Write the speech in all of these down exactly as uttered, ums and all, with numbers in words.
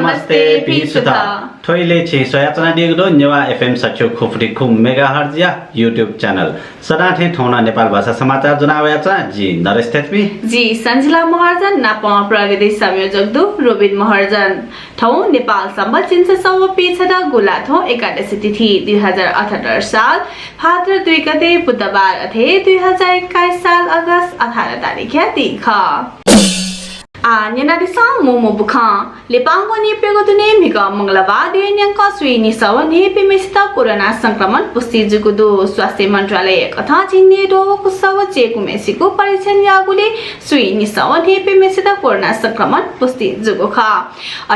नमस्ते, भिं छु त? थ्व इलय् छिं स्वयाच्वनादीगु दु नेवाः एफएम सच्छि खुफुति खु मेगाहर्जया YouTube channel। सदां थें थौं नं नेपाल भाषा समाचार ज्वना वयाच्वना जि नरेश थेत्मी। जि सञ्जिला महर्जन, नापं प्रविधि संयोजक दु रोबिन महर्जन। थौं नेपाल संवत् झिंछसः व पीछदँ गुंलाथ्व एकादशी तिथि दुई हजार अठहत्तर साल भाद्र दुई गते बुधबार अथे दुई हजार एक्काइस साल अगस्त अठार तारिखया दिं खः। आः न्यनादिसँ मू मू बुखँ। नेपालंगु नीप्यघौ दुने म्हिगः मंगलबार देय् न्यंक स्वीनिसः व न्हय्‌प्यम्हेसित कोरोना संक्रमण पुष्टि जूगु दु। स्वास्थ्य मन्त्रालयकथं झिंन्हय् द्वःगु कुसः व चय्‌कूम्हेसिगु परीक्षण याःगुलिं स्वीनिसः व न्हय्‌प्यम्हेसित कोरोना संक्रमण पुष्टि जूगु खः।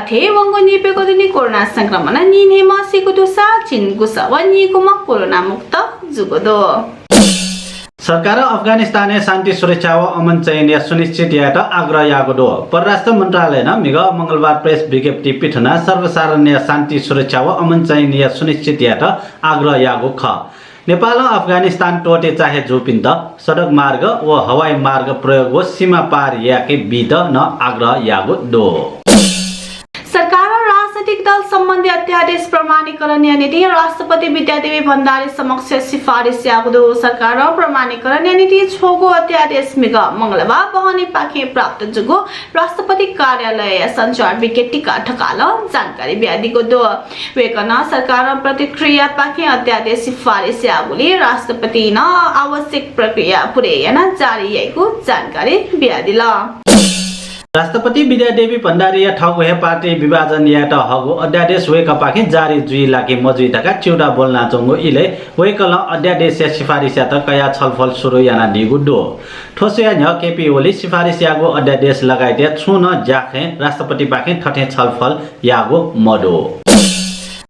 अथे वंगु नीप्यघौ दुने कोरोना संक्रमणं नीन्हय्‌म्ह सीगु दुसा झिंगुसः व नीगुम्ह कोरोना मुक्त जूगु दु। सरकारं अफगानिस्तानय् शान्ति सुरक्षा व अमन चयनया सुनिश्चित यायेत आग्रह याःगु दु। परराष्ट्र मन्त्रालयनं म्हिगः मंगलबार प्रेस विज्ञप्ति पिथनाः सर्वसाधारणया शान्ति सुरक्षा व अमन चयनया सुनिश्चित यायेत आग्रह याःगु खः। नेपालं अफगानिस्तान त्वःते चाहे जूपिन्त सडक मार्ग व हवाई मार्ग प्रयोग व सीमा पार याके बीत नं आग्रह याःगु दु। सरकारं राजनैतिक दल सम्बन्धी अध्यादेश प्रमाणीकरणया निंतिं राष्ट्रपति विद्यादेवी भण्डारी समक्ष सिफारिस याःगु दु। सरकारं प्रमाणीकरणया निंतिं छ्वःगु अध्यादेश म्हिगः मंगलबार बहनीपाखें प्राप्त जूगु राष्ट्रपति कार्यालयया सञ्चार विज्ञप्तिका ढकालं जानकारी बियादीगु दु। वय्‌कलं सरकारं प्रतिक्रियापाखें अध्यादेश सिफारिस याःगुलिं राष्ट्रपतिं नं आवश्यक प्रक्रिया पूरे यानाः जारी याइगु जानकारी बियादिल। राष्ट्रपति विद्यादेवी भण्डारीया थःगु हे पार्टी विभाजन यायेत हःगु अध्यादेश वय्‌कःपाखें जारी जुइ ला कि मजुइ धकाः च्यूताः ब्वलनाच्वंगु इलय् वय्‌कलं अध्यादेशया सिफारिसयात कयाः छलफल सुरु यानादीगु दु। थ्व स्वयाः न्ह्यः केपी ओलीं सिफारिस याःगु अध्यादेश लगायतया छुं नं ज्याखँय् राष्ट्रपतिपाखें थथें छलफल याःगु मदु।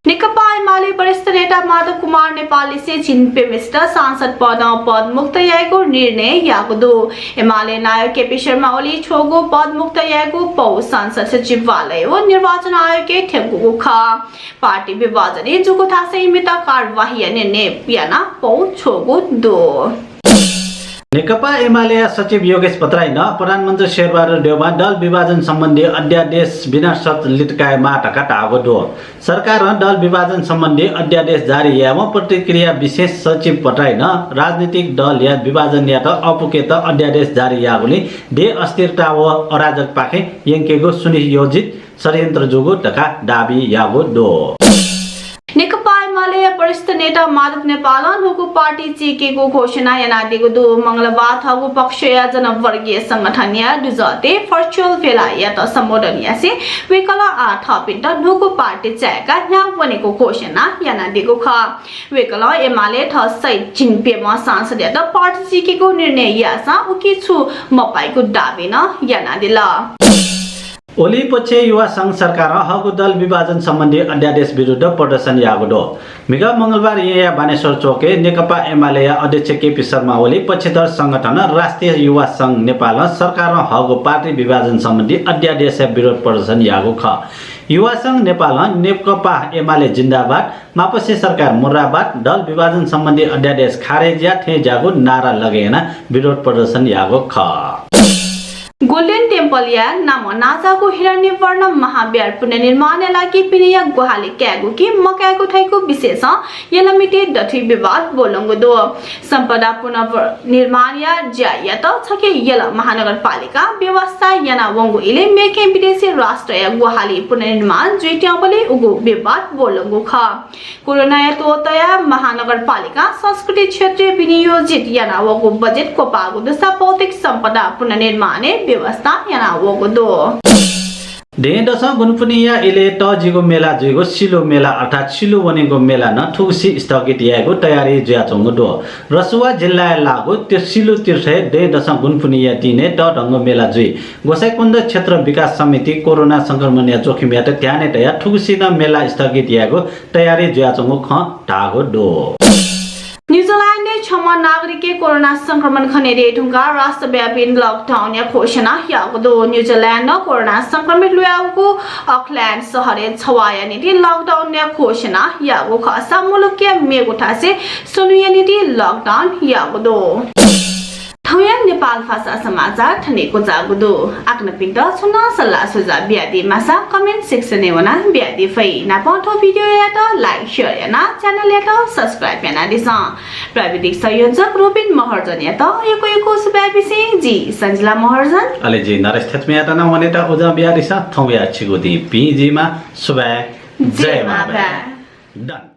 नेकपा एमाले वरिष्ठ नेता माधव कुमार नेपाललिसे झिंप्यम्हेसित सांसद पदं पदमुक्त यायेगु निर्णय याःगु दु। एमाले नायः केपी शर्मा ओलीं छ्वःगु पदमुक्त यायेगु पौ संसद सचिवालय व निर्वाचन आयोगय् थ्यंकूगु खः। पार्टी विभाजनय् जूगु थासय् इमित कार्यवाहीया निर्णय यानाः पौ छ्वःगु दु। नेकपा एमालेया सचिव योगेश भट्टराईं प्रधानमन्त्री शेरबहादुर देउवां दल विभाजन सम्बन्धी अध्यादेश विना शर्त लित कायेमाः धकाः धाःगु दु। सरकारं दल विभाजन सम्बन्धी अध्यादेश जारी यायेवं प्रतिक्रिया विशेष सचिव भट्टराईं राजनीतिक दलया विभाजन यायेत अःपुकेत अध्यादेश जारी याःगुलिं देय् अस्थिरता व अराजकपाखें यंकेगु सुनियोजित षड्यन्त्र जूगु धकाः दाबी याःगु दु। नेकपा एमालेया वरिष्ठ नेता माधव नेपालं न्हूगु पार्टी चीकेगु घोषणा यानादीगु दु। मंगलबार थःगु पक्षया जनवर्गीय संगठनया दुजःतय् virtual भेलायात सम्बोधन यासें वय्‌कलं आः थःपिन्त न्हूगु पार्टी चायेकाः न्ह्याः वनेगु घोषणा यानादीगु खः। वय्‌कलं एमाले थः सहित झिंप्यम्ह सांसदयात पार्टी चीकेगु निर्णय याःसां उकी छु मपाइगु दाबी नं यानादिल। ओली पक्षय् युवा संघ सरकारं हःगु दल विभाजन सम्बन्धी अध्यादेश विरुद्ध प्रदर्शन याःगु दु। म्हिगः मंगलबार येँया बानेश्वर चोकय् नेकपा एमालेया अध्यक्ष केपी शर्मा ओली पक्षधर संगठन राष्ट्रिय युवा संघ नेपालं सरकारं हःगु पार्टी विभाजन सम्बन्धी अध्यादेशया विरोध प्रदर्शन याःगु खः। युवा संघ नेपालं नेकपा एमाले जिन्दाबाद, मापसे सरकार मुर्दाबाद, दल विभाजन सम्बन्धी अध्यादेश खारेज या थें ज्याःगु नारा लगे यानाः विरोध प्रदर्शन याःगु खः। Golden Temple या नामं नांजाःगु हिरण्यवर्ण महाविहार पुनर्निर्माणया लागि पिनेया ग्वाहालि कायेगु कि मकायेगु धइगु विषयसं यलमिति दथुइ विवाद ब्वलंगु दु। सम्पदा पुनर्निर्माणया ज्यायात छखे यल महानगरपालिकां व्यवस्था यानावंगु इलय् मेखे विदेशी राष्ट्रया ग्वाहालि पुनर्निर्माण जुइत्यंबलय् उगु विवाद ब्वलंगु खः। कोरोनाया त्वःताः महानगरपालिकां संस्कृति क्षेत्रय् विनियोजित यानावःगु बजेट क्वपाःगु दुसा बौद्धिक सम्पदा पुनर्निर्माणय् व्यवस्था यानावःगु दु। दँय्‌दसं गुनपुन्हिया इलय् तःजिगु मेला जुइगु सिलु मेला अर्थात् सिलु वनेगु मेला नं थुगुसी स्थगित यायेगु तयारी जुयाच्वंगु दु। रसुवा जिल्लाय् लाःगु सिलु तीर्थय् दँय्‌दसं गुनपुन्हिया दिनय् तःधंगु मेला जुइ। गोसाइँकुण्ड क्षेत्र विकास समितिं कोरोना संक्रमणया जोखिमयात ध्यानय् तयाः थुगुसी नं मेला स्थगित यायेगु तयारी जुयाच्वंगु खँ धाःगु दु। न्युजिल्यान्डय् छम्ह नागरिकय् कोरोना संक्रमण खनेदये धुंकाः राष्ट्रव्यापी लकडाउनया घोषणा याःगु दु। न्युजिल्यान्डं कोरोना संक्रमित ल्वयावःगु अकल्याण्ड शहरय् छवाःया निंतिं लकडाउनया घोषणा याःगु खःसा मुलुकया मेगु थासय् स्वन्हुया निंतिं लकडाउन याःगु दु। थौंया नेपाल भाषा समाचार थन हे क्वचाःगु दु। आकनपिन्त छुं नं सल्लाह सुझाव बियादी माःसा comment section-य् वनाः बियादी फइ। नापं थ्व video-यात like, share यानाः channel-यात subscribe यानादिसँ। प्राविधिक संयोजक रोबिन महर्जनयात यक्व यक्व सुभाय् बिसें जि सञ्जिला महर्जन। अले जि नरेश थेच्मयात नं वनेत उजं बियादिसँ। थौंया छिगु दिं पिं जुइमा। सुभाय्। जय जय मांभाय्। मांभाय्। Done।